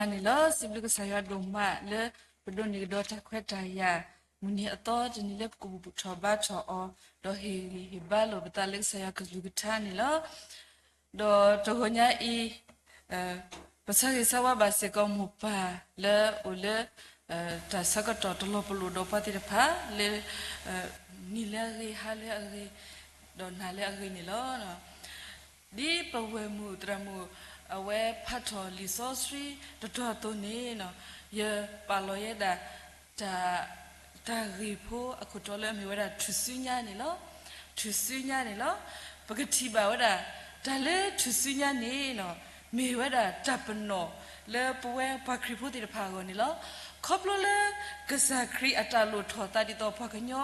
န့ၣ်လီၤ. စံးဘျုးကစၢ်ယွၤဒိၣ်မးလၢ ပဒိးန့ၢ်ကဒီးတၢ်ခွဲးတၢ်ယာ် မုၢ်နံၤအသီတနံၤလၢပကဘူၣ်ထီၣ်ဘါထီၣ်အီၤ, ဒီးဟ့ၣ်ဂံၢ်ဟ့ၣ်ဘါလိာ်ပသးလၢကစၢ်ယွၤကလုၢ်ကထါန့ၣ်လီၤ. ဒီးတဂီၤညါအံၤ ပဆၢဂ့ၤဆၢဝါဘၣ်စ့ၢ်ကီးမိၢ်ပၢ်လၢအိၣ်လၢ တၢ်ဆၢကတီၢ်တလီၤပလိာ်ဒီးပှၤသ့ၣ်တဖၣ်လၢ နံၤလၢအဂ့ၤ ဟါလၢအဂ့ၤ ဒီးနၤလၢအဂ့ၤန့ၣ်လီၤ. ဒ်ပဝဲၢ်မုၣ်သရၣ်မုၣ် အဝဲဖးထီၣ်လံာ်စီဆှံတတီၤအသိးန့ၣ် ယပာ်လီၤယဲဒၣ် တၢ်ဂ့ၢ်ဖိအခိၣ်တီလၢအမ့ၢ်ဝဲဒၣ်ထူၣ်စုညါန့ၣ်လီၤ. ထူၣ်စုညါန့ၣ်လီၤ. ပကထံၣ်ဘၣ်ဝဲဒၣ် တၢ်လၢထူၣ်စုညါန့ၣ် မ့ၢ်ဝဲဒၣ်တၢ်ပနီၣ်လၢပဝဲပှၤခရံာ်ဖိသ့ၣ်တဖၣ်အဂီၢ်န့ၣ်လီၤ. ခီဖျိလၢကစၢ်ခရံာ်အတၢ်လိၣ်ထီၣ်သးဒ်သိးပှၤကညီ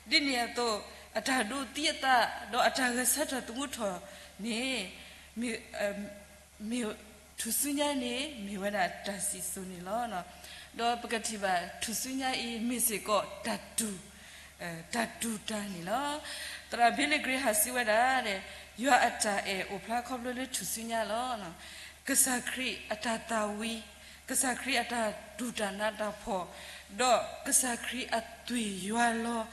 ဒ်န့ၣ်အသိး အတၢ်ဒိးသံအသး ဒီးအတၢ်ဂဲၤဆၢထၢၣ်သမူထီၣ်န့ၣ် မ့ၢ် မ့ၢ် ထူၣ်စုညါန့ၣ် မ့ၢ်ဝဲဒၣ်တၢ်စံၣ်စိၤန့ၣ်လီၤ. ဒီးပကထံၣ်ဘၣ်ထူၣ်စုညါအံၤ မ့ၢ်စ့ၢ်ကီးတၢ်တူၢ် တၢ်တူၢ်တၢ်န့ၣ်လီၤ. သရၣ် Billy Graham စံးဝဲဒၣ် ယွၤအတၢ်အဲၣ်အိၣ်ဖျါခီဖျိလၢထူၣ်စုညါလီၤ. ကစၢ်ခရံာ်အတၢ်သးဝံၤ, ကစၢ်ခရံာ်အတၢ်တူၢ်တၢ်နးတၢ်ဖှီၣ်, ဒီးကစၢ်ခရံာ်အသွံၣ်ယွၤလီၤ,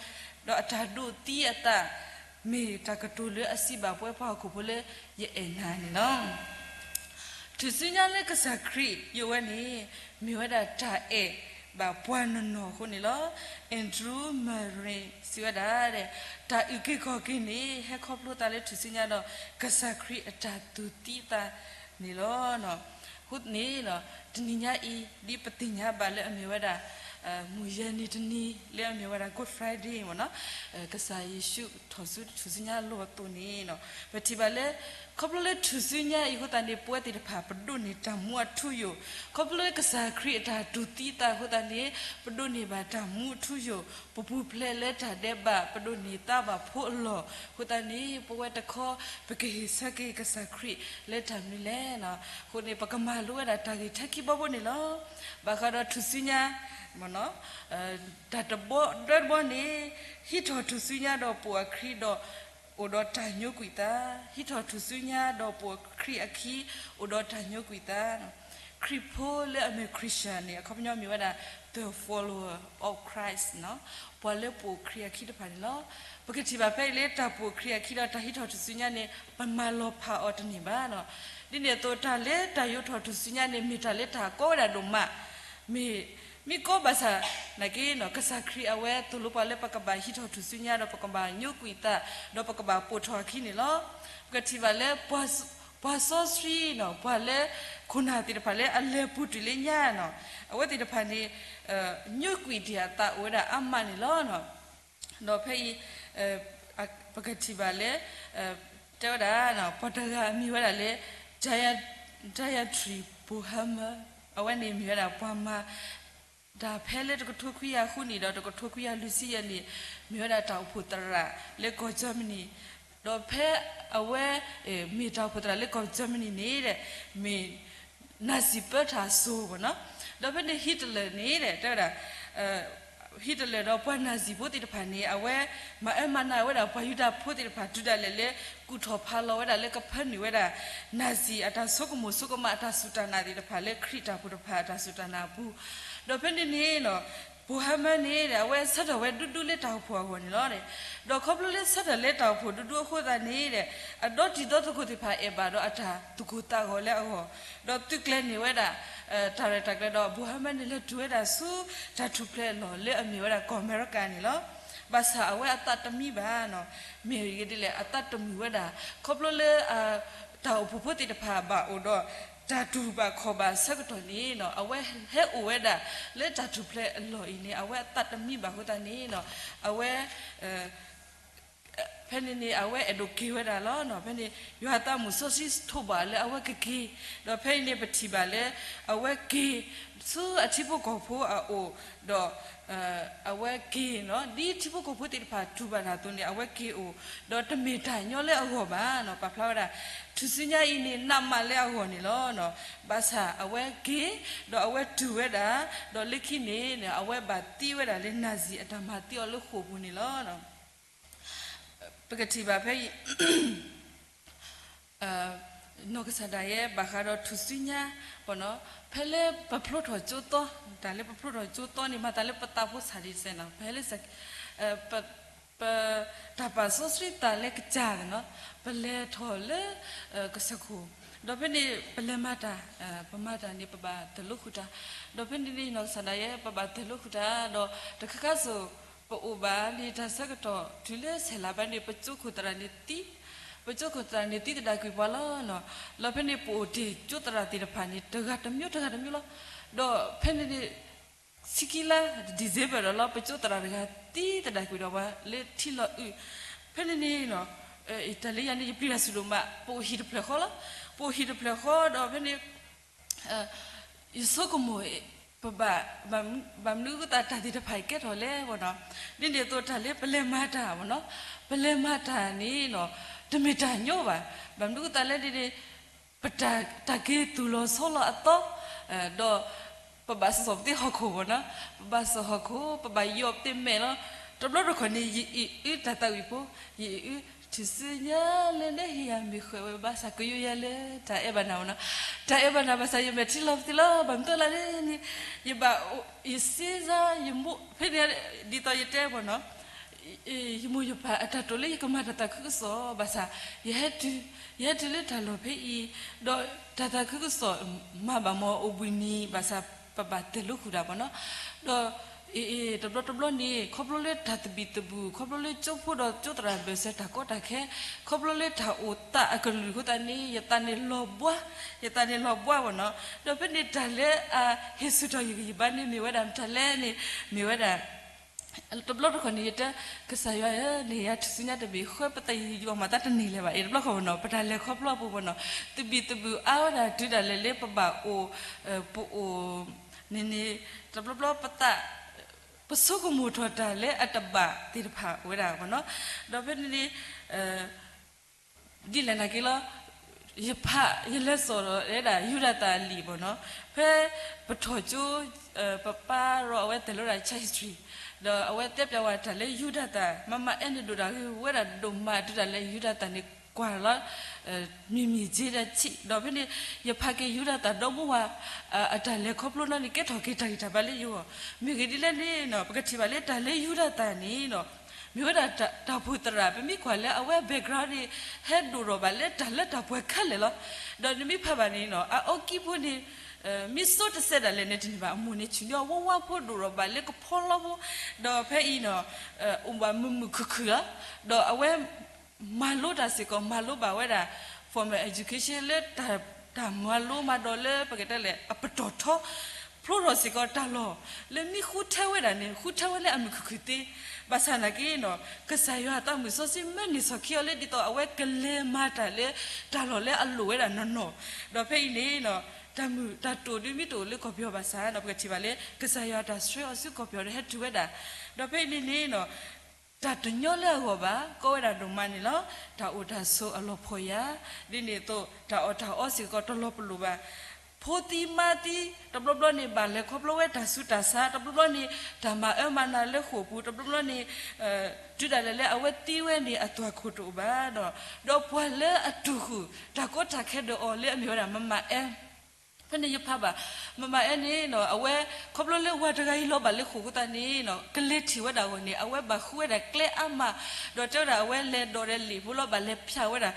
ဒီးအတၢ်ဒိးသံအသး မ့ၢ်တၢ်ကတိၤလၢအစံးဘၣ်ပဝဲပှၤဟီၣ်ခိၣ်ဖိလၢ ယအဲၣ်နၤန့ၣ်လီၤ. ထူၣ်စုညါလၢကစၢ်ခရံာ်ယိးဝဲန့ၣ် မ့ၢ်ဝဲဒၣ်တၢ်အဲၣ်ဘၣ်ပှၤနီၢ်နီၢ်အဃိန့ၣ်လီၤ. Andrew Murray စံးဝဲဒၣ် တၢ်အုၣ်က့ၤခီၣ်က့ၤန့ၣ် ဟဲခီဖျိသးလၢထူၣ်စုညါဒီး ကစၢ်ခရံာ်အတၢ်တူၢ်သံသးန့ၣ်လီၤ. အဃိန့ၣ် တနံၤညါအံၤ ဒ်ပသ့ၣ်ညါဘၣ်လၢအမ့ၢ်ဝဲဒၣ် မုၢ်ယဲၢ်နံၤတနံၤလၢအမ့ၢ်ဝဲဒၣ် Good Friday မ့ၢ်နီၤ, ကစၢ်ယ့ၣ်ၡူးထီၣ်ဆူထူၣ်စုညါအလိၤအသိးန့ၣ် ပထံၣ်ဘၣ်လၢ ခီဖျိလၢထူၣ်စုညါအံၤအဃိသတးန့ၣ် ပဝဲသ့ၣ်တဖၣ်ပဒိးန့ၢ်တၢ်မူအထူအယိာ်, ခီဖျိလၢကစၢ်ခရံာ်အတၢ်တူၢ်သံသးအဃိသတးန့ၣ် ပဒိးန့ၢ်ဘၣ်တၢ်မူအထူအယိာ်, ပပူၤဖျဲးလၢတၢ်ဒဲးဘး ပဒိးန့ၢ်သါဘၣ်ဖိအလီၢ်အဃိသတးန့ၣ် ပဝဲတခီ ပကဟ့ၣ်ဆၢက့ၤကစၢ်ခရံာ်လၢတၢ်မနုၤလဲၣ်. အဃိန့ၣ် ပကမၤလိဝဲဒၣ်တၢ်ဂ့ၢ်ထဲခံဘီဖိန့ၣ်လီၤ. ဘၣ်ဃးဒီးထူၣ်စုညါ တၢ်တဘီဒၢတဘီန့ၣ် ဟံးထီၣ်ထူၣ်စုညါဒီးပိာ်အခံဒီး အိၣ်ဒီးတၢ်ညိကွံာ်သး, ဟံးထီၣ်ထူၣ်စုညါဒီးပိာ်ခရံာ်အခံ အိၣ်ဒီးတၢ်ညိကွံာ်သး, ခရံာ်ဖိလၢအမ့ၢ် Christian န့ၣ် အခီပညီမ့ၢ်ဝဲဒၣ် the follower of Christ န့ၣ် ပှၤလၢပိာ်ခရံာ်အခံတဖၣ်န့ၣ်လီၤ. ပကထံၣ်ဘၣ်ဖဲအံၤလၢတၢ်ပိာ်ခရံာ်အခံဒီးတၢ်ဟံးထီၣ်ထူၣ်စုညါန့ၣ် ပမၤလီၤဖးအီၤတန့ၢ်ဘၣ်နီၤ. ဒ်န့ၣ်အသိးတၢ်လၢတၢ်ယိးထီၣ်ထူၣ်စုညါန့ၣ် မ့ၢ်တၢ်လၢတၢ်ကီဝဲဒၣ်ဒိၣ်မး, မ့ၢ် မ့ၢ်ကီဘၣ်ဆၣ်နာ်က့နီၤ ကစၢ်ခရံာ်အဝဲသိၣ်လိပှၤလၢပကဘၣ်ဟံးထီၣ်ထူၣ်စုညါဒီးပကဘၣ်ညိကွံာ်သး ဒီးပကဘၣ်ပိာ်ထီၣ်အခံန့ၣ်လီၤ. ပကထံၣ်ဘၣ်လၢ ပှၤစီဆှံနီၤ ပှၤလၢခိၣ်နၢ်သ့ၣ်တဖၣ်လၢအလဲၤပူၤတုၤလၢညါနီၤ အဝဲသ့ၣ်တဖၣ်န့ၣ် ညိကွံာ်တ့ၢ်အသးအိၣ်ဝဲဒၣ်အါမးန့ၣ်လီၤ. ဒီးဖဲအံၤ ပကထံၣ်ဘၣ်လၢ တဲဝဲဒၣ် ပှၤတဂၤအမံၤဝဲဒၣ်လၢ Dian- Diantre Bohema အဝဲန့ၣ်မ့ၢ်ဝဲဒၣ်ပှၤမၤ တၢ်ဖဲလၢတကထိခွံကယၤဃုနံၣ်ဒီး တကထိခွံကယၤလွံၢ်ဆံယဲၢ်န့ၣ် မ့ၢ်ဝဲဒၣ်တၢ်အိၣ်ဖှိၣ်သရၣ်လၢကီၢ် Germany, ဒီးဖဲအဝဲ မ့ၢ်တၢ်အိၣ်ဖှိၣ်သရၣ်လၢကီၢ် Germany န့ၣ် မ့ၢ် နၣ်စံၣ်ပၢတၢ်အစိၤမ့ၢ်နီၤ, ဒီးဖဲန့ၣ် Hitler န့ၣ် တဲဝဲဒၣ် Hitler ဒီးပှၤနၣ်စံၣ်ဖိသ့ၣ်တဖၣ်န့ၣ် အဝဲမၤအၢမၤနးဝဲဒၣ်ပှၤယူဒၤဖိသ့ၣ်တဖၣ် တုၤဒၣ်လဲာ်လၢ ကူၣ်ထီၣ်ဖးလီၤဝဲဒၣ်လၢကဖၢနုာ်ဝဲဒၣ် နၣ်စံၣ်အတၢ်ဆိကမိၣ်ဆိကမးအတၢ်စူၢ်တၢ်နာ်သ့ၣ်တဖၣ်လၢခရံာ်တၢ်အိၣ်ဖှိၣ်တဖၣ်အတၢ်စူၢ်တၢ်နာ်အပူၤ, ဒီးဖဲန့ၣ်န့ၣ် Bohema န့ၣ် အဝဲဆၢထၢၣ်ဝဲဒူဒူလၢတၢ်အိၣ်ဖှိၣ်အဂီၢ်န့ၣ်လီၤ. ဒီးခီဖျိလၢဆၢထၢၣ်လၢတၢ်အိၣ်ဖှိၣ်ဒူဒူအဃိသတးန့ၣ် အဒီတံၤဒီသကိးသ့ၣ်တဖၣ်အဲၣ်ဘၣ်ဒီးအတၢ်သူၣ်ကိၢ်သးဂီၤလၢအဂီၢ်, ဒီးသုးကျဲၤန့ၢ်ဝဲဒၣ် တၢ်ရဲၣ်တၢ်ကျဲၤဒီး Bohema န့ၣ် လဲၤတုၤဝဲဒၣ်ဆူတၢ်ထူၣ်ဖျဲးအလီၢ်လၢအမ့ၢ်ဝဲဒၣ်ကီၢ်အမဲရကၤန့ၣ်လီၤ. ဘၣ်ဆၣ်အဝဲအသးတမံဘၣ်နီၤ, မ့ၢ်ဂ့ၢ်ဒ်လဲၣ် အသးတမုာ်ဝဲဒၣ် ခီဖျိလၢ တၢ်အိၣ်ဖှိၣ်ဖိသ့ၣ်တဖၣ်ဘၣ်အိၣ်ဒီး တၢ်တူၢ်ဘၣ်ခီၣ်ဘၣ်ဆၢကတီၢ်န့ၣ်နီၤ အဝဲဟဲအိၣ်ဝဲဒၣ်လၢတၢ်ထူၣ်ဖျဲးအလီၢ်အံၤန့ၣ် အဝဲအသးတမံဘၣ်အဃိသတးန့ၣ်နီၤ အဝဲ ဖဲန့ၣ်န့ၣ် အဝဲအဲၣ်ဒိးက့ၤဝဲဒၣ်လီၤ. ဖဲန့ၣ် ယွၤအသးမုၢ်စီဆှံထိးဘၣ်လၢအဝဲကက့ၤ, ဒီးဖဲအံၤန့ၣ် ပထံၣ်ဘၣ်လၢ အဝဲက့ၤ ဆူအထံဖိကီၢ်ဖိအအိၣ်, ဒီး အဝဲက့ၤနီၤ ဒ်ထံဖိကီၢ်ဖိသ့ၣ်တဖၣ်တူၢ်ဘၣ်တၢ်အသိးန့ၣ် အဝဲက့ၤအိၣ်, ဒီးတမ့ၢ်တၢ်ညီလၢအဂီၢ်ဘၣ်နီၤ ပာ်ဖျါဝဲဒၣ် ထူၣ်စုညါအံၤန့ၣ် နးမးလၢအဂီၢ်န့ၣ်လီၤ. ဘၣ်ဆၣ်အဝဲက့ၤ ဒီးအဝဲတူၢ်ဝဲဒၣ်, ဒီးလၢခံန့ၣ် အဝဲဘၣ်သံဝဲဒၣ်လၢ နၣ်စံၣ်အတၢ်မၤသံအီၤလၢဃိာ်ပူၤန့ၣ်လီၤ. ပကထံၣ်ဘၣ်ဖဲအံၤ နီၢ်ကစၢ်ဒၣ်ယဲ ဘၣ်ဃးဒီးထူၣ်စုညါ ဖဲလၢပဖျိထီၣ်ကၠိသီ, တၢ်လၢပဖျိထီၣ်ကၠိသီန့ၣ် မၤသးလၢပသးဖိစၢ်ဒ်စဲးနီၤ, ပဟဲလၢ ပ တၢ်ပာ်စီဆှံသးလၢကစၢ်နီၤ, ပလဲၤထီၣ်လၢ ကစၢၢ်ခိၣ်, ဒီးဖဲန့ၣ် ပလဲၤမၤတၢ်, ပမၤတၢ်န့ၣ် ပဘၣ်တၢ်လိာ်ဃုာ်တၢ်, ဒီးဖဲန့ၣ်န့ၣ် နီၢ်ကစၢ်ဒၣ်ယဲ ပဘၣ်တၢ်လိာ်ဃုာ်တၢ်, ဒီးတခါခါစိၣ် ပအိၣ်ဘၣ်န့ၣ် တၢ်ဆၢကတီၢ်တုၤလၢဆဲးလါဘၣ်န့ၣ် ပကၠိခိၣ်သရၣ်န့ၣ်သံ, ပကၠိခိၣ်သရၣ်န့ၣ်သံသဒၣ်ကွံာ်ပှၤလီၤနီၤ, လီၤဖဲန့ၣ် ပအိၣ်တ့ၢ်ကၠိသရၣ်သ့ၣ်တဖၣ်န့ၣ် တဂၤတမျိုးတဂၤတမျိုးလီၤ, ဒီးဖဲန့ၣ်န့ၣ် ဆံခံလါ December ဒီးလီၤ ပကၠိသရၣ်တဂၤသံသဒၣ်ကွံာ်ဒီးပှၤလၢထံလီၤအုး, ဖဲန့ၣ်န့ၣ် တၢ်လၢယၤန့ၣ် ယပျံၤတၢ်စူၣ်ဒိၣ်မး, ပအိၣ်ဟံၣ်တဖျၢၣ်ဃီလီၤ, ပအိၣ်ဟံၣ်တဖျၢၣ်ဃီဒီးဖဲန့ၣ် ယဆိကမိၣ် ပဘၣ်, ဘၣ်မနုၤအဃိသတးတၢ်သ့ၣ်တဖၣ်အံၤကဲထီၣ်လဲၣ်နီၤ, ဒ်န့ၣ်အသိးတၢ်လၢပလဲၤမၤတၢ်နီၤ, ပလဲၤမၤတၢ်န့ၣ်နီၤ, တမ့ၢ်တၢ်ညီဘၣ်, ဘၣ်မနုၤအဃိသတးလဲၣ်န့ၣ် ပတၢ်က့ၤသူၣ်လီၤဆီလီၤအသီ, ဒီးပဘၣ်စိာ်ပသ့ဟီၣ်ခိၣ်နီၤ, ပဘၣ်စိာ်ဟီၣ်ခိၣ် ပဘၣ်ယီၢ်ပသ့မဲာ်လီၤ, တဘျီတခီၣ်န့ၣ် ယအံၤအုတၢ်သးဝံၣ်ဖိ, ယအံၤအု ထူၣ်စုညါလၢနဟ့ၣ်ယၤမ့ၢ်ဃဲးဝဲဘၣ်ဆၣ် ကယိယၤလၢတၢ်အဲၣ်ဘၣ်နၤနီၤ, တၢ်အဲၣ်ဘၣ်နၤဘၣ်ဆၣ် ယမဲာ်ထံလီၤပသ့လီၤ, ဘၣ်မနုၤလၢန့ၣ် ယဘၣ်အိၣ် ယစ့စါ ယမိၢ်ဖဲန့ၣ် ဒ်သိးယတဲပှၤနီၤ, ယမိၢ်ယပၢ်အတၢ်တိာ်လၢယကမၤတၢ်သးခုကစီၣ်ဘၣ်ဆၣ် ယဟဲတုၤ, ယဟဲတုၤလၢတၢ်လီၢ်ဖဲအံၤ, ဒီးတၢ်သးခုကစီၣ်မၤဘၣ်မ့ၢ်အိၣ်ဘှံးနံၤဘၣ်ဆၣ် ပဘၣ်တဲလိာ်ဃုာ်တၢ်ပှၤနီၤ, ဒီး အ့ တဘျီတဘျီန့ၣ် ခီဖျိလၢတၢ်သဘံၣ်သဘုၣ် ခီဖျိလၢကၠိဖိဒီးကၠိသရၣ်ဘၢၣ်စၢၤတၢ်ကီတၢ်ခဲ, ခီဖျိလၢတၢ်အိၣ်သးအကလုာ်အဃိသတးန့ၣ် ယသးန့ၣ်လီၤဘှါ, ယသးန့ၣ်လီၤဘှါပှၤနီၤ, ဒီးဖဲန့ၣ်တၢ်လၢအဟ့ၣ်ဆူၣ်ထီၣ်ယဂံၢ်ယဘါန့ၣ် မ့ၢ်ဝဲဒၣ်တၢ်လဲၣ်န့ၣ် မ့ၢ်ဝဲဒၣ် တဘျီတခီၣ်န့ၣ် ယတဲ ကစၢ်ယွၤဧၢ နဟ့ၣ်ယၤထူၣ်စုညါတဘ့ၣ် ဃၢပသးယံာ်ယံာ်အီၤမၤသးတန့ၢ်လၢၤဘၣ်, အ့ တဘျီခီၣ်ပှၤနီၤ ပတၢ်လဲၤခီဖျိအပူၤပှၤနီၤ သဘံၣ်သဘုၣ်အါဝဲဒၣ်တုၤဒၣ်လဲာ်လၢပဘၣ်အိၣ်, ပအိၣ်န့ၣ်န့ၣ် တဘျီဘျီပသး ပဆိကမိၣ်ထီၣ်တၢ်လၢအတဘၣ်သ့ၣ်တဖၣ်ဝဲဒၣ်ပှၤနီၤ, ဒီးဖဲန့ၣ်န့ၣ် ဒ်လဲၣ်နာ်က့လီၤ, ယဖး ယလဲၤစိာ်ဒီးဝဲဒၣ်ယူဒၤသၣ်အလံာ်ပှၤနီၤ, ဖဲပထီၣ်ကၠိ ပပၢ်ရီအဝဲတဲလိာ်ဒၣ် church history ဒီးအဝဲတဲပျးဝဲတၢ်လၢယူဒၤသၣ် မမအဲၣ်န့ၣ်ဒိၣ်တၢ်ဂ့ၤဝဲဒၣ်ဒိၣ်မးတုၤဒၣ်လဲာ်ယူဒၤသၣ်န့ၣ်ကွၢ်လီၤ မံၤမံၤက့ဒၣ်ဆံး ဒီးဖဲန့ၣ် ယဖးက့ၤယူဒၤသၣ်ဒီမါဝၤ အတၢ်လဲၤခီဖျိနီၣ်န့ၣ် ကဲထီၣ်က့ၤတၢ်ဂံၢ်တၢ်ဘါလၢယဂီၢ်, မ့ၢ်ဂ့ၢ်ဒ်လဲၣ်န့ၣ်နီၤ ပကထံၣ်ဘၣ်လၢတၢ်လၢယူဒၤသၣ်န့ၣ်နီၤ မ့ၢ်ဝဲဒၣ်တၢ်ဖိသရၣ် ပမ့ၢ်ကွၢ်လၢအဝဲ background န့ၣ် ဟဲဒိၣ်ထီၣ်ဘၣ်လၢတၢ်လၢတၢ်ပှဲၤခဲလၢာ်လီၤ. ဒီးနမ့ၢ်ဖးဘၣ်န့ၣ်နီၤ အအီကံဖိန့ၣ် မ့ၢ်စိတစဲးဒၣ်လဲာ်န့ၣ် တန့ၢ်ဘၣ် အမိၢ်န့ၣ်ဆူၣ်န့ၢ်အဝါဝါဖိဒိၣ်ထီၣ်ဘၣ်လၢကဖီလီဖိ, ဒီးဖဲအံၤနီၤ အိၣ်ဘၣ်မုာ်မုာ်ခုၣ်ခုၣ်လီၤ. ဒီးအဝဲ မၤလိတၢ်စ့ၢ်ကီး မၤလိဘၣ်ဝဲဒၣ် formal education လၢ တၢ်မၤလိမၤဒိးလၢပကတဲလဲၣ် အပတီၢ်ထီ, ဖျိထီၣ်စ့ၢ်ကီးတၢ်လီၢ် လၢမ့ၢ်ဃုထၢဝဲဒၣ်န့ၣ် ဃုထၢဝဲလၢအမုာ်ခုၣ်ခုၣ်သ့, ဘၣ်ဆၣ်နာ်က့နီၤ ကစၢ်ယွၤအသးမုၢ်စီဆှံမၢန့ၢ်စီၢ်ခံအီၤလၢ ဒ်သိးအဝဲကလဲၤမၤတၢ်လၢ တၢ်လီၢ်လၢအလိၣ်ဝဲဒၣ်နီၢ်နီၢ်, ဒီးဖဲအံၤန့ၣ်နီၤ တၢ်မုာ်တၢ်တိာ်ဒုးမ့ၢ်တအိၣ်လၢကီၢ်ပယီၤဘၣ်ဆၣ်နီၤ ပကထံၣ်ဘၣ်လၢ ကစၢ်ယွၤတၢ်ဆှၢအီၤဆူကီၢ်ပယီၤဒီးဟဲတုၤဝဲဒၣ်, ဒီးဖဲအံၤန့ၣ်န့ၣ်နီၤ တၢ်တညီလၢအဂီၢ်ဘၣ် ကီဝဲဒၣ်ဒိၣ်မးန့ၣ်လီၤ. တၢ်အိၣ်တၢ်ဆိးအလီၤဖှီၣ်ယာ်, ဒ်န့ၣ်အသိး တၢ်အီၣ်တၢ်အီစ့ၢ်ကီးတလီၤပလိာ်ဘၣ်. ဖိသံမါသံ တဘျီဘျီန့ၣ် ဘၣ်လဲၤခီဖျိဝဲတၢ်ဆူးတၢ်ဆါ, တဘျီဘျီန့ၣ် တၢ်မၤအၢမၤနးလၢဃိာ်ပူၤ, တဘျီဘျီန့ၣ် တုၤဒၣ်လဲာ်လၢအဝဲသံဝဲန့ၣ် အသွၣ်ခိၣ်တအိၣ်ဘၣ်ဒီး, ဒီးပှၤလၢအတူၢ်ဃုာ် တၢ်ကီတၢ်ခဲဒီးအီၤလၢအမ့ၢ်ဝဲဒၣ် မမအဲ ဖဲန့ၣ်ယဖးဘၣ် မမအဲန့ၣ်နီၤ အဝဲ ခီဖျိလၢဝၤတဂၤအံၤလီၤဘၣ်လၢဃိာ်အဃိသတးန့ၣ်နီၤ ကလဲၤထံၣ်ဝဲဒၣ်အဂီၢ်န့ၣ် အဝဲဘၣ်ဃုဝဲဒၣ်ကျဲအါမး, ဒီးတဲဝဲဒၣ်အဝဲလဲၤဒိးဒီးလံာ်ဖိလီၤ ဘၣ်လဲၤဖၠးဝဲဒၣ်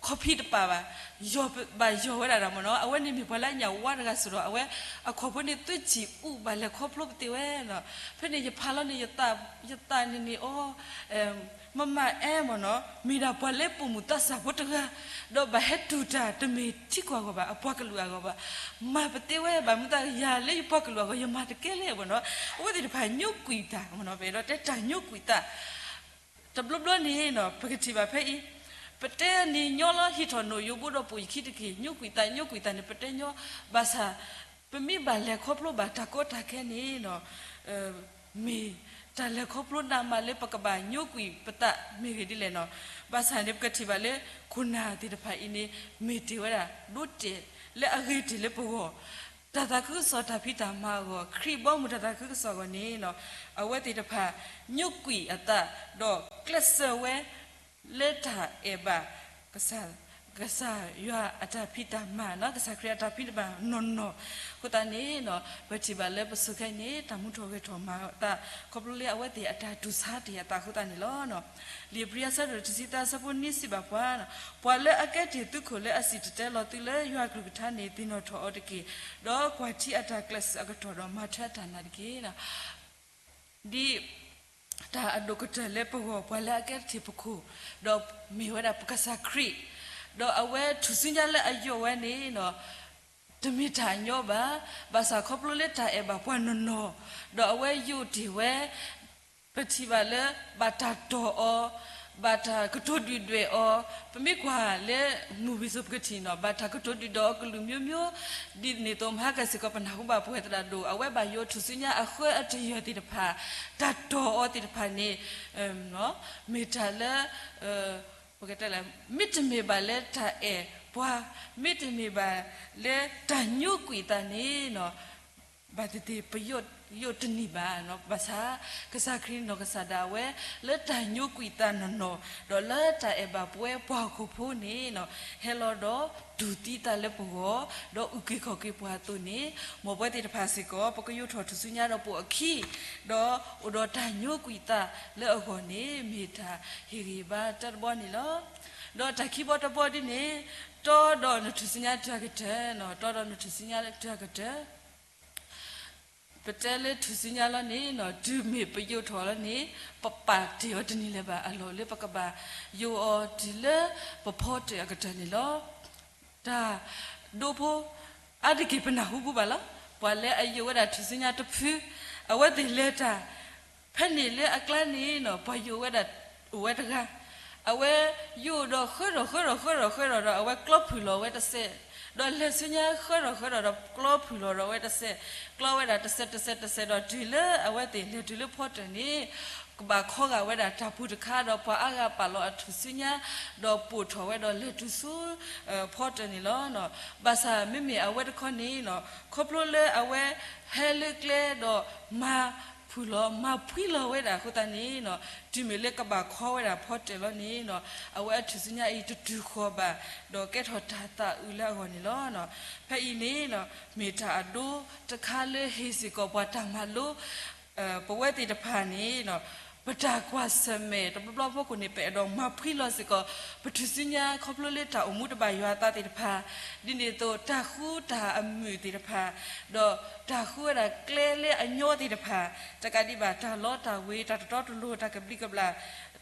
ခီဖံးတပာ်ဘၣ်, ယီၢ်ဘၣ်ယီၢ်ဝဲဒၣ်မ့ၢ်နီၤ အဝဲန့ၣ်မ့ၢ်ပှၤလၢအညၣ်ဝါတဂၤစ့ၢ်ဒီး အဝဲ အခီၣ်ဖိန့ၣ် သွံၣ်ဆံၣ်အူဘၣ်လဲၤခီဖျိပသ့ဝဲနီၤ, ဖဲန့ၣ်ယဖးလီၤန့ၣ် ယသးန့ၣ်န့ၣ်အီၤ မမအဲမ့ၢ်နီၤ မ့ၢ်ဒၣ်ပှၤလၢပိာ်မုၣ်သးစၢ်ဖိတဂၤ, ဒီးဘၣ်ဟဲတူၢ်တၢ်တမ့ၢ်ထံကီၢ်အဂီၢ်ဘၣ် အပှၤကလုာ်အဂီၢ်ဘၣ်, မၤပသ့ဝဲ ဘၣ်မနုၤသးယၤလၢယပှၤကလုာ်အဂီၢ် ယမၤတကဲလဲၣ်မ့ၢ်နီၤ, အဝဲသ့ၣ်တဖၣ်ညိကွံာ်တၢ်မ့ၢ်နီၤ ပအဲၣ်ဒိးတဲတၢ်ညိကွံာ်သး တဘျီဘျီန့ၣ်နီၤ ပကထံၣ်ဘၣ်ဖဲအံၤ, ပတဲန့ၣ်ညီလီၤ ဟံးထီၣ်နိၣ်ယိၤဘိဒီးပိာ်ယခံတက့ၢ် ညိကွံာ်သး ညိကွံာ်သးန့ၣ် ပတဲညီ, ဘၣ်ဆၣ် ပမ့ၢ်ဘၣ်လဲၤခီဖျိဘၣ်တၢ်ကီတၢ်ခဲန့ၣ်နီၤ မ့ၢ်တၢ်လဲၤခီဖျိနးမးလၢပကဘၣ်ညိကွံာ်ပသးမ့ၢ်ဂ့ၢ်ဒ်လဲၣ်နီၤ, ဘၣ်ဆၣ်န့ၣ် ပကထံၣ်ဘၣ်လၢ ခိၣ်နၢ်သ့ၣ်တဖၣ်အံၤန့ၣ် မ့ၢ်တ့ၢ်ဝဲဒၣ် ဒိတဲာ်လၢအဂ့ၤတ့ၢ်လၢပဂီၢ်, တၢ်သးခုကစီၣ်တၢ်ဖံးတၢ်မၤအဂီၢ် ခရံာ်ဘီမုၢ်တၢ်သးခုကစီၣ်အဂီၢ်န့ၣ်နီၤ အဝဲသ့ၣ်တဖၣ် ညိကွံာ်အသး ဒီးကျဲးစၢးဝဲ လၢတၢ်အဲၣ်ဘၣ်ကစၢ် ကစၢ်ယွၤအတၢ်ဖံးတၢ်မၤနီၤ, ကစၢ်ခရံာ်အတၢ်ဖံးတၢ်မၤနီၢ်နီၢ်. အဃိသတးန့ၣ်နီၤ, ပထံၣ်ဘၣ်လၢပစိၤခဲအံၤန့ၣ် တၢ်မူထီၣ်ဂဲၤထီၣ်မၤသး ခီဖျိလၢအဝဲသ့ၣ်အတၢ်တူၢ်ဆါတ့ၢ်အသးအဃိသတးန့ၣ်လီၤ. လံာ်ဧ့ၤဘြံၤ အဆၢဒိၣ်တဆံသၢ အဆၢဖိနွံစံးဘၣ်ပှၤ, ပှၤလၢအကဲတ့ၢ်သုးခိၣ်လၢအစံၣ်တဲၤတဲလီၤသုလၢယွၤအကလုၢ်ကထါန့ၣ် သ့ၣ်နီၣ်ထီၣ်အီၤတက့ၢ်, ဒီးကွၢ်ထံအတၢ်ကျဲးစၢးအကတီၢ်ဒီး မၤထွဲအတၢ်နာ်တက့ၢ်. ဒ်တၢ်အဒိၣ်ကတၢၢ်လၢပဂီၢ် ပှၤလၢအကဲတ့ၢ်ပခိၣ်, ဒီးမ့ၢ်ဝဲဒၣ်ပကစၢ်ခရံာ်, ဒီးအဝဲထူၣ်စုညါလၢအယိးဝဲန့ၣ် တမ့ၢ်တၢ်အညီဘၣ်, ဘၣ်ဆၣ်ခီဖျိလၢတၢ်အဲၣ်ဘၣ်ပှၤနီၢ်နီၢ်, ဒီးအဝဲယိးတ့ၢ်ဝဲ, ပထံၣ်ဘၣ်လၢ ဘၣ်တၢ်တီၢ်အီၤ, ဘၣ်တၢ်ကတိၤဒုၣ်ဒွဲၣ်အီၤ, ပမ့ၢ်ကွၢ်လၢ မူၤဝံၤ စိၤပကထံၣ်နီၤ, ဘၣ်တၢ်ကတိၤဒုၣ်ဒွဲၣ်အီၤကလုာ်မျိုးမျိုး, ဒ်န့ၣ်အသိး မဟါကစ့ၢ်ကီး ပနၢ်ဟူဘၣ်ပှၤသရၣ်ဒိၣ် အဝဲဘၣ်ယိးထူၣ်စုညါအဃၢအတယၢၢ်သ့ၣ်တဖၣ်, တၢ်တီၢ်အီၤသ့ၣ်တဖၣ်န့ၣ် မ့ၢ်တၢ်လၢ ပကတဲလဲၣ်, မ့တမ့ၢ်ဘၣ်လၢတၢ်အဲၣ်ပှၤ, မ့တမ့ၢ်ဘၣ်လၢတၢ်ညိကွံာ်အသးန့ၣ်နီၤ, ဘၣ်သ့ၣ်သ့ၣ်ပယိးတန့ၢ်ဘၣ်. ဘၣ်ဆၣ် ကစၢ်ခရံာ်နီၢ်ကစၢ်ဒၣ်ဝဲ လၢတၢ်ညိကွံာ်အသးနီၢ်နီၢ်, ဒီးလၢတၢ်အဲၣ်ဘၣ်ပဝဲပှၤဟီၣ်ခိၣ်ဖိန့ၣ်နီၤ, ဟဲလီၤဒီးတူၢ်သံအသးလၢပဂီၢ်, ဒီးအုၣ်က့ၤခီၣ်က့ၤပှၤအသိးန့ၣ်, မ်ပဝဲသ့ၣ်တဖၣ်စ့ၢ်ကီး ပကယိးထီၣ်ထူၣ်စုညါဒီးပိာ်အခံ, ဒီးအိၣ်ဒီးတၢ်ညိကွံာ်အသးလၢအဂီၢ်န့ၣ် မ့ၢ်တၢ်ဟ့ၣ်ဂံၢ်ဘါတၢ်တဘီန့ၣ်လီၤ. ဒီးတၢ်ခံဘီတဘီဒ်န့ၣ်, တီဒီးနထူၣ်စုညါတုၤအကတၢၢ်နီၤ, တီဒီးနထူၣ်စုညါတုၤအကတၢၢ် ပတဲလၢထူၣ်စုညါလီၤန့ၣ်နီၤ, တုၤမ့ၢ်ပယိးထီၣ်လီၤန့ၣ်, ပပာ်တ့ၢ်အီၤတန့ၢ်လၢၤဘၣ်, အလီၢ်လၢပကဘၣ်ယိးအီၤတုၤလၢပဖီတၢၣ်အကတၢၢ်န့ၣ်လီၤ. တၢ်ဒိဖိအါတက့ၢ်ပနၢ်ဟူပူၤဘၣ်လီၤ. ပှၤလၢအယိးဝဲဒၣ်ထူၣ်စုညါတဖု, အဝဲသ့ၣ်လဲၤတၢ် ဖဲန့ၣ်လၢအကျါန့ၣ်နီၤ, ပှၤယိးဝဲဒၣ်အိၣ်ဝဲတဂၤ, အဝဲယိးဒီးဃၢဒီးဃၢဒီးဃၢဒီးဃၢဒီးဒီး အဝဲကျီဖုၣ်လီၤဝဲတစဲး, ဒီးလဲၤဆူညါဃၢဒီးဃၢဒီးဒီး ကျီဖုၣ်လီၤဒီးဝဲတစဲး, ကျီဝဲဒၣ်တစဲးတစဲးတစဲးဒီး တုၤလၢအဝဲသ့ၣ်လဲၤတုၤလၢဖီတၢၣ်န့ၣ်, ကဘၣ်ခီဂာ်ဝဲဒၣ်တၢ်ပူၤတခါဒီး ပှၤအါဂၤပာ်လီၤအထူၣ်စုညါ, ဒီးပိာ်ထီၣ်ဝဲဒီးလဲၤတုၤဆူ ဖီတၢၣ်န့ၣ်လီၤ. ဘၣ်ဆၣ်မ့မ့ၢ်အဝဲတခီန့ၣ်နီၤ, ခီဖျိလၢအဝဲဟဲလၢကျဲဒီးမၤဖုၣ်လီၤမၤဖှံလီၤဝဲဒၣ်အဃိသတးန့ၣ်နီၤ, တုၤမ့ၢ်လၢကဘၣ်ခီဝဲဒၣ်ဖီတၢၣ်လီၤန့ၣ်နီၤ, အဝဲအထူၣ်စုညါအံၤတတုၤဃီၤဘၣ်, ဒီးကဲထီၣ်တၢ်သးအုးလၢအဂီၢ်န့ၣ်လီၤ. ဖဲအံၤန့ၣ်နီၤ, မ့ၢ်တၢ်အဒိတခါလၢဟ့ၣ်စ့ၢ်ကီးပှၤတၢ်မၤလိ ပဝဲသ့ၣ်တဖၣ်န့ၣ်, ပတၢ်ကွၢ်ဆၢၣ်မဲာ်တဘျီဘျီအဖီခိၣ်န့ၣ် ပအဲၣ်ဒိးမၤဖှံလီၤစ့ၢ်ကီး ပထူၣ်စုညါခီဖျိလၢတၢ်အိၣ်မူတဘၣ်ယွၤအသးသ့ၣ်တဖၣ်, ဒ်န့ၣ်အသိးတၢ်ဃူတၢ်အမုာ်သ့ၣ်တဖၣ်, ဒီးတၢ်ဃူဝဲဒၣ်ကျဲလၢအညီသ့ၣ်တဖၣ်, တကးဒံးဘၣ်တၢ်လီတၢ်ဝ့ၤ တၢ်တတီတလိၤ တၢ်ကဘျံးကဘျၣ်,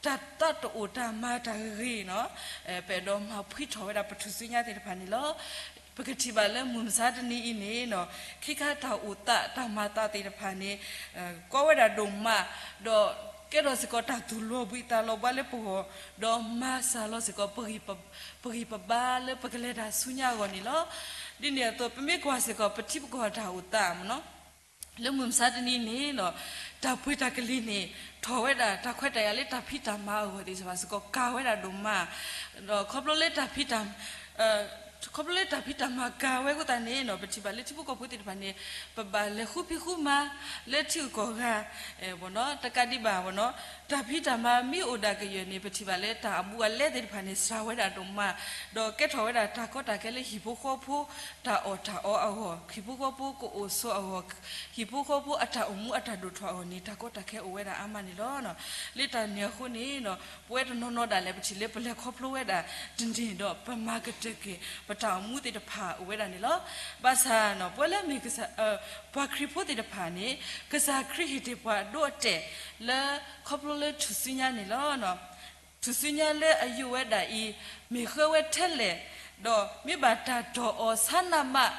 တၢ်သးတအိၣ်တၢ်မၤတၢ်ဂ့ၤနီၤ, ပအဲၣ်ဒိးမၤဖှံထီၣ်ဝဲဒၣ်ပထူၣ်စုညါသ့ၣ်တဖၣ်န့ၣ်လီၤ. ပကထံၣ်ဘၣ်လၢမုၢ်မဆါတနံၤအံၤန့ၣ်နီၤ, ခံခါတၢ်အိၣ်သးတၢ်မၤသးသ့ၣ်တဖၣ်န့ၣ်, ကီဝဲဒၣ်ဒိၣ်မး, ဒီးကဲထီၣ်စ့ၢ်ကီးတၢ်သူၣ်လီၤဘှံးသးလီၤဘှါလၢပဂီၢ်, ဒီးမၤစၢ်လီၤစ့ၢ်ကီး ပဂံၢ်ပဘါလၢပကလဲၤတၢ်ဆူညါအဂီၢ်န့ၣ်လီၤ. ဒ်န့ၣ်အသိး ပမ့ၢ်ကွၢ်စ့ၢ်ကီးပထံပကီၢ်တၢ်အိၣ်သးမ့ၢ်နီၤ, လၢမုၢ်မဆါတနံၤန့ၣ်နီၤ, တၢ်ပှ့ၤတၢ်ကလံၤန့ၣ် ထီၣ်ဝဲဒၣ်တၢ်ခွဲးတၢ်ယာ်လၢတၢ်ဖံးတၢ်မၤအဂီၢ်သ့ၣ်တဖၣ်စ့ၢ်ကီး ကၤဝဲဒၣ်ဒိၣ်မး, ဒီးခီဖျိလၢတၢ် ခီဖျိလၢတၢ်ဖံးတၢ်မၤကၤဝဲအဃိသတးန့ၣ်နီၤ, ပထံၣ်ဘၣ်လၢထံဖိကီၢ်ဖိသ့ၣ်တဖၣ်န့ၣ်, ပဘၣ်လဲၤဃုဖံးဃုမၤလၢထံဂုၤကီၢ်ဂၤ, တကးဒံးဘၣ်နီၤ, တၢ်ဖံးတၢ်မၤမ့ၢ်အိၣ်ဒၣ်ကယၢၢ်န့ၣ် ပထံၣ်ဘၣ်လၢတၢ်အဘူးအလဲသ့ၣ်တဖၣ်န့ၣ် စှၤဝဲဒၣ်ဒိၣ်မး, ဒီးကဲထီၣ်ဝဲဒၣ်တၢ်ကီတၢ်ခဲလၢဟံၣ်ဖိဃီဖိ တၢ်အီၣ်တၢ်အီအဂီၢ်, ဟံၣ်ဖိဃီဖိကအိၣ်ဆိးအဂီၢ်, ဟံၣ်ဖိဃီဖိအတၢ်အိၣ်မူအတၢ်ဒိၣ်ထီၣ်အဂီၢ်န့ၣ် တၢ်ကီတၢ်ခဲအိၣ်ဝဲဒၣ်အါမးန့ၣ်လီၤ. လၢတၢ်န့ၣ်အဃိန့ၣ်, ပဝဲတနီၤနီၤဒၣ်လဲာ် ပထံၣ်လၢပလဲၤခီဖျိဝဲဒၣ်တန့ၢ်ဒီး ပမၤကတၢၢ်က့ၤ ပတၢ်အိၣ်မူသ့ၣ်တဖၣ်အိၣ်ဝဲဒၣ်န့ၣ်လီၤ. ဘၣ်ဆၣ်နီၤ, ပဝဲလၢမ့ၢ်ကစၢ်, ပှၤခရံာ်ဖိသ့ၣ်တဖၣ်န့ၣ်, ကစၢ်ခရံာ်ဟ့ၣ်တ့ၢ်ပှၤအဒိအတဲာ် လၢခီဖျိလၢထူၣ်စုညါန့ၣ်လီၤ. ထူၣ်စုညါလၢအယိးဝဲဒၣ်အံၤ, မ့ၢ်ဃၢဝဲထဲလဲၣ်, ဒီးမ့ၢ်ဘၣ်တၢ်တီၢ်အီၤဆါနးမး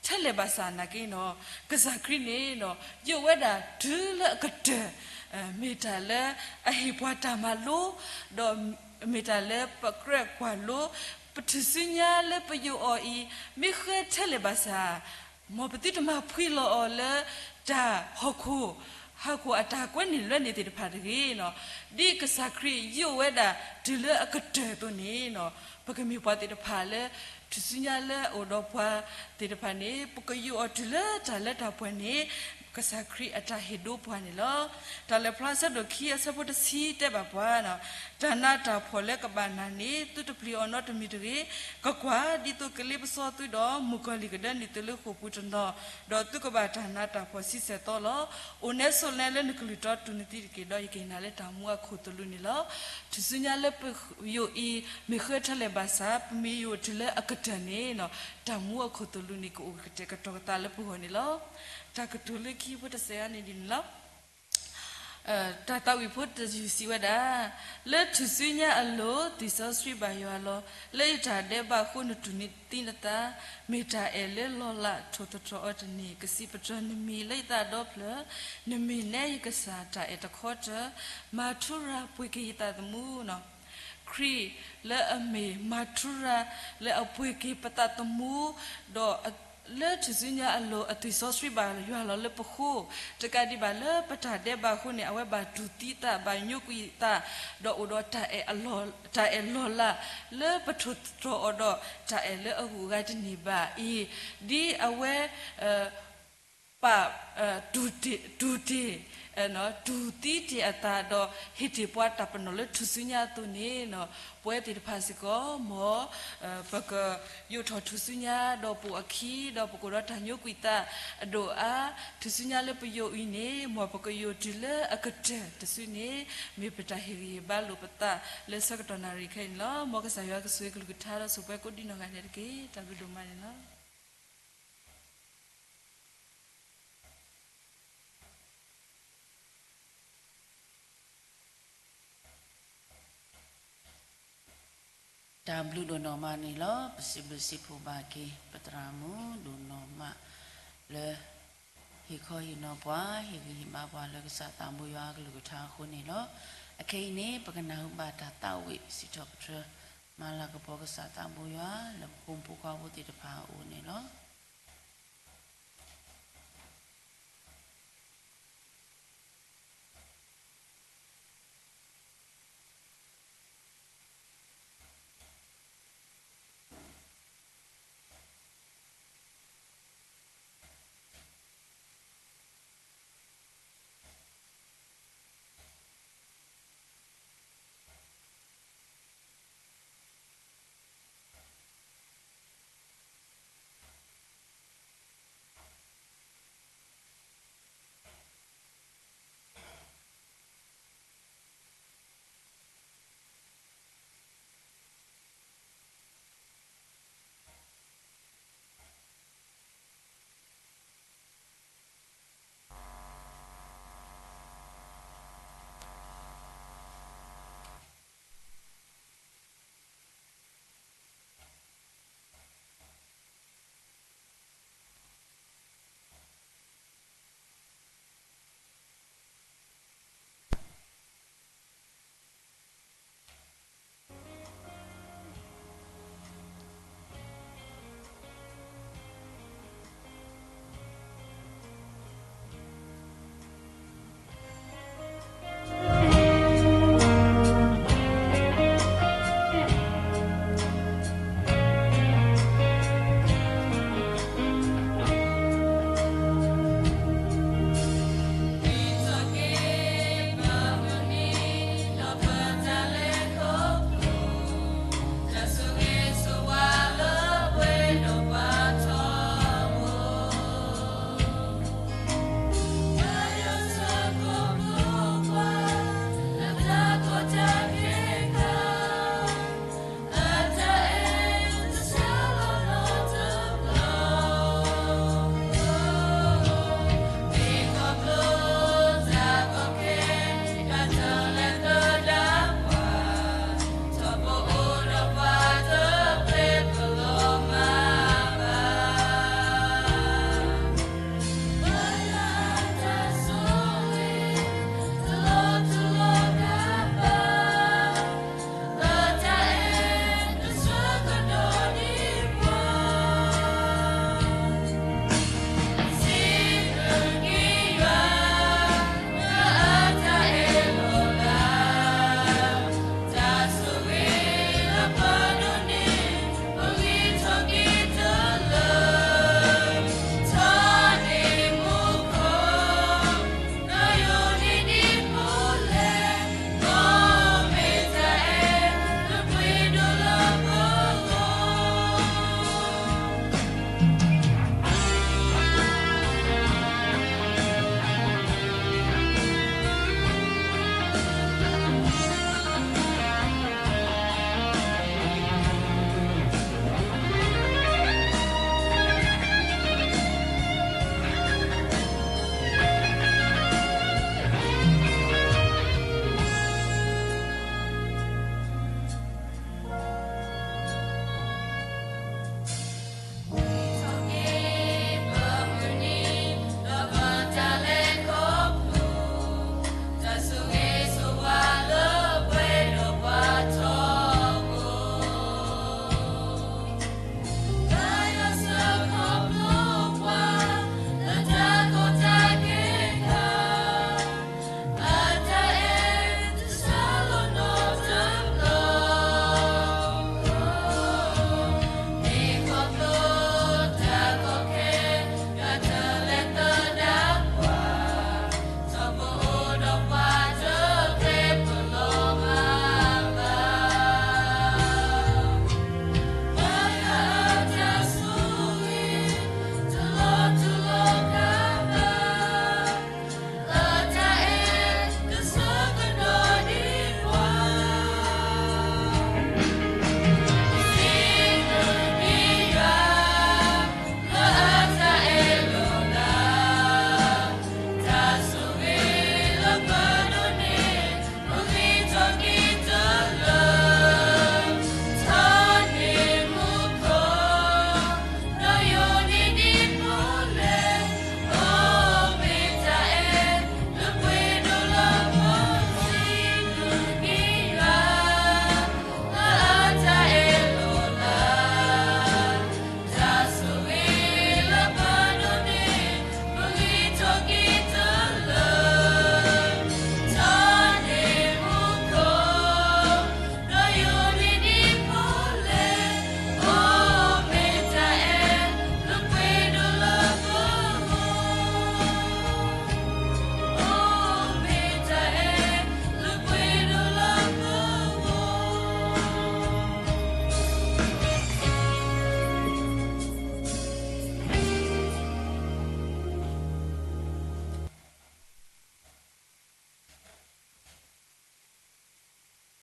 ထဲလဲၣ်ဘၣ်ဆၣ်နာ်က့နီၤ, ကစၢ်ခရံာ်န့ၣ်နီၤ, ယိးဝဲဒၣ်တုၤလၢအကတၢၢ်, မ့ၢ်တၢ်လၢအဟ့ၣ်ပှၤတၢ်မၤလိ, ဒီးမ့ၢ်တၢ်လၢပကြၢးကွၢ်လိ, ပထူၣ်စုညါလၢပယိးအီၤအံၤ, မ့ၢ်ဃၢထဲလဲၣ်ဘၣ်ဆၣ် မ်ပသုတမၤဖှံလီၤအီၤလၢတၢ်ဟီၣ်ခိၣ်, ဟီၣ်ခိၣ်အတၢ်ကွဲန့ၢ်လွဲန့ၢ်သ့ၣ်တဖၣ်တဂ့ၤနီၤ. ဒ်ကစၢ်ခရံာ်ယိးဝဲဒၣ်တုၤလၢအကတၢၢ်အသိးန့ၣ်နီၤ, ပကမ့ၢ်ပှၤသ့ၣ်တဖၣ်လၢ ထူၣ်စုညါလၢအအိၣ်ဒီးပှၤသ့ၣ်တဖၣ်န့ၣ် ပကယိးအီၤတုၤလၢတၢ်လၢတၢ်ပှဲၤန့ၣ် ကစၢ်ခရံာ်အတၢ်ဟ့ၣ်ဒိပှၤန့ၣ်လီၤ. တၢ်လၢဖျါဆၢဒိၣ်ခံအဆၢဖိတဆံ တဲဘၣ်ပှၤ, တၢ်နးတၢ်ဖှီၣ်လၢကဘၣ်နၤန့ၣ် သုတပျံၤအီၤနီတမံၤတဂ့ၤ. ကွၢ်ကွၢ်, ဒ်သိးကလ့ပစီသုဒီး မုၣ်ကီၤလံၢ်ကဒၢနုာ်သုလၢဃိာ်ပူၤတနီၤ, ဒီးသုကဘၣ်တၢ်နးတၢ်ဖှီၣ်ဆံဆဲၣ်သီလီၤ. အိၣ်နဲဆိးနဲလၢနကလုၢ်တီတူၢ်နသံတက့ၢ်, ဒီးယကဟ့ၣ်နၤလၢတၢ်မူအခိၣ်သလုးန့ၣ်လီၤ. ထူၣ်စုညါလၢပယိးအံၤ မ့ၢ်ဃၢထၢလဲၣ်ဘၣ်ဆၣ် ပမ့ၢ်ယိးတုၤလၢအကတၢၢ်န့ၣ် တၢ်မူအခိၣ်သလုးန့ၣ် ကအိၣ်ကတဲာ်ကတီၤကသးလၢပဂီၢ်န့ၣ်လီၤ. တၢ်ကတိၤလၢခံဖိတစဲးအါန့ၣ်ဒ်န့ၣ်လီၤ. တၢ်သးဝံၣ်ဖိတယူၢ်စံးဝဲဒၣ်, လၢထူၣ်စုညါအလိၤ သ့ၣ်စီဆှံဘၣ်ယွၤလီၤ. လၢယတၢ်ဒဲးဘးအဃိ နတူၢ်နသံနသး, မ့ၢ်တၢ်အဲၣ်လၢလီၤလး ထိၣ်သတြီၤအီၤတန့ၢ်, ကစံးပတြၢၤနမံၤလၢယသးဒီဖျၢၣ်, နမ့ၢ်နဲယကစၢ်တၢ်အဲၣ်တခီတၢၢ်, မၤထူရၤပှ့ၤက့ၤယသးသမူ ခရံာ်လၢအမ့ၢ်မၤထူရၤ လၢအပှ့ၤက့ၤပသးသမူ, ဒီးလၢထူၣ်စုညါအလိၤ အသ့ၣ်စီဆှံဘၣ်ယွၤလီၤလၢပဃိ, တကးဒံးဘၣ်လၢပတၢ်ဒဲးဘးအဃိန့ၣ် အဝဲဘၣ်တူၢ်သံသး ဘၣ်ညိကွံာ်သး, ဒီးအိၣ်ဒီးတၢ်အဲၣ်လီၤလး လၢပထိၣ်သတြီၤအီၤဒီး တၢ်အဲၣ်လၢအဂုၤအဂၤတန့ၢ်ဘၣ်အံၤ, ဒ်အဝဲ ပာ် တူၢ်တ့ၢ် တူၢ်တ့ၢ် တူၢ်သံတ့ၢ်အသးဒီး ဟ့ၣ်တ့ၢ်ပှၤတၢ်ပနီၣ်လၢထူၣ်စုညါအသိးန့ၣ်, ပဝဲသ့ၣ်တဖၣ်စ့ၢ်ကီး မ် ပကယိးထီၣ်ထူၣ်စုညါဒီးပိာ်အခံ ဒီးပကအိၣ်ဒီးတၢ်ညိကွံာ်သးအဒိၣ်အါ, ထူၣ်စုညါလၢပယိးအံၤန့ၣ် မ်ပကယိးတုၤလၢအကတၢၢ်တစုန့ၣ် မ့ၢ်ပတၢ်ဟ့ၣ်ဂံၢ်ဟ့ၣ်ဘါလိာ်ပသးလၢဆၢကတီၢ်နၣ်ရံၣ်ခဲအံၤန့ၣ်လီၤ. မ်ကစၢ်ယွၤကဆိၣ်ဂ့ၤကလုၢ်ကထါဒီးဆိၣ်ပှဲၤကိးဒံနီၢ်ဂၤဒဲးတက့ၢ်. တၢ်ဘျုးဒိၣ်မးန့ၣ်လီၤ. တၢ်ဘျုးဒိၣ်နီၢ်မးန့ၣ်လီၤ. ပစံးဘျုးစံးဖှိၣ်ဘၣ်က့ၤ ပသရၣ်မုၣ်ဒိၣ်နီၢ်မး လၢ ဟ့ၣ်ခီဟ့ၣ်နီၤပှၤ ဟ့ၣ်ဂံၢ်ဟ့ၣ်ဘါပှၤလၢကစၢ်သးဘိယွၤအကလုၢ်ကထါအဃိန့ၣ်လီၤ. အခဲအံၤန့ၣ် ပကနၢ်ဟူဘၣ်တၢ်သးဝံၣ်စံးထီၣ်ပတြၢၤ မၤလၤကပီၤကစၢ်သးဘိယွၤ လၢပဖိမုၣ်ဖိခွါဖိသ့ၣ်တဖၣ်အအိၣ်န့ၣ်လီၤ.